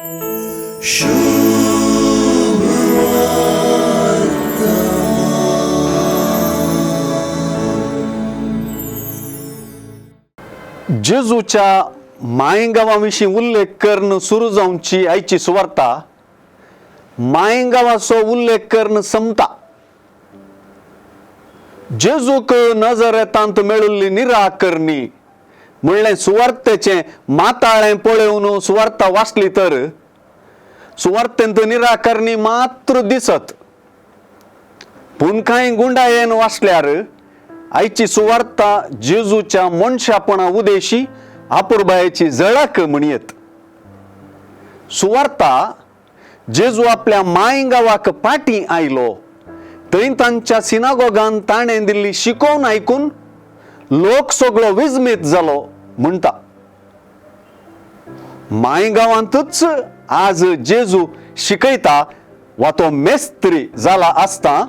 जेजूच्या मायगांवा विशीं उल्लेख करून सुरू जावची आयची सुवार्ता मायगांवाचो उल्लेख करून संपता. जेजूक नजरेतांत मेळिल्ली निराकरणी म्हणलें सुवार्तेचें माताळें पळोवन सुवार्ता वाचली तर सुवार्तेंत निराकरणी मात्र दिसत, पूण कांय गुंडायेन वाचल्यार आयची सुवार्ता जेजूच्या मनशापणा उदेशी आपुरबायेची झळक म्हणयेत. सुवार्ता जेजू आपल्या मायगांवाक पाटी आयलो थंय तांच्या सिनागोगान ताणें दिल्ली शिकोवन आयकून लोक सगळो विजमीत जालो म्हणटा. मायगांवांतूच आज जेजू शिकयता वा तो मेस्त्री जाला आसता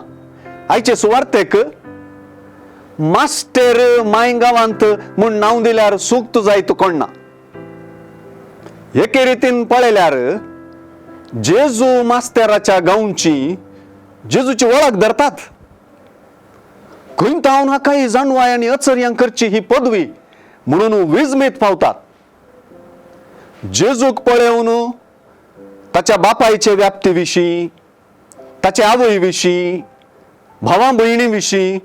आयचे सुवार्तेक मास्टर मायगांवांत म्हूण नांव दिल्यार सुक्त जायत कोण ना. एके रितीन पळयल्यार जेजू मास्टराच्या गांवची जेजूची वळख धरतात. खंय तावन हाका ही जाणवाय आनी अचर्यां करची ही पदवी म्हणून विजमीत पावतात. जेजूक पळोवन ताच्या बापायचे व्याप्ती विशीं, ताचे आवय विशीं, भावा भयणी विशीं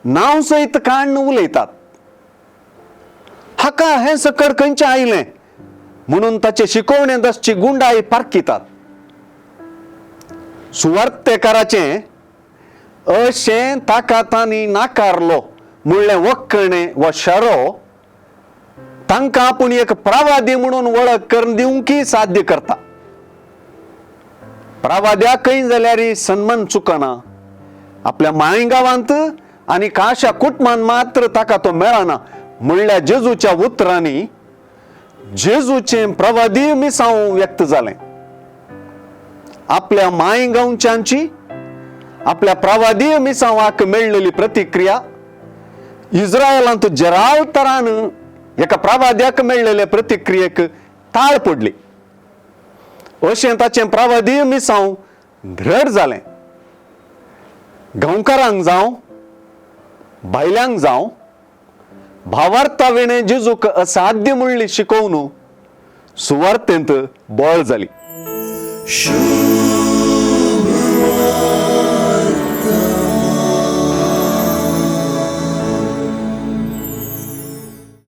नांव सयत काण्ण उलयतात. हाका हें सकड खंयचें आयलें म्हणून ताचे शिकोवणेंत आसची गुंडाय पारखितात. सुवार्तेकाराचें अशें ताका तांणी नाकारलो म्हणलें वखणें वा शरो तांकां आपूण एक प्रवादी म्हणून वळख करून दिवंकी साध्य करता. प्रवाद्याकय जाल्यार सन्मान चुकना. आपल्या मायगांवांत आनी काशा कुटुंबान मात्र ताका तो मेळना म्हणल्या जेजूच्या उतरांनी जेजूचें प्रवादी मिसांव व्यक्त जालें. आपल्या मायगांवच्यांची आपल्या प्रवादीय मिसांवाक मेळलेली प्रतिक्रिया इस्रायलांत जराल तरान एका प्रवाद्याक मेळलेले प्रतिक्रियेक ताळ पडली. अशें ताचें प्रवादीय मिसांव द्रढ जालें. गांवकारांक जावं बायल्यांक जावं भावार्था विणें जेजूक असाध्य म्हणली शिकोवन सुवार्तेंत बळ जाली.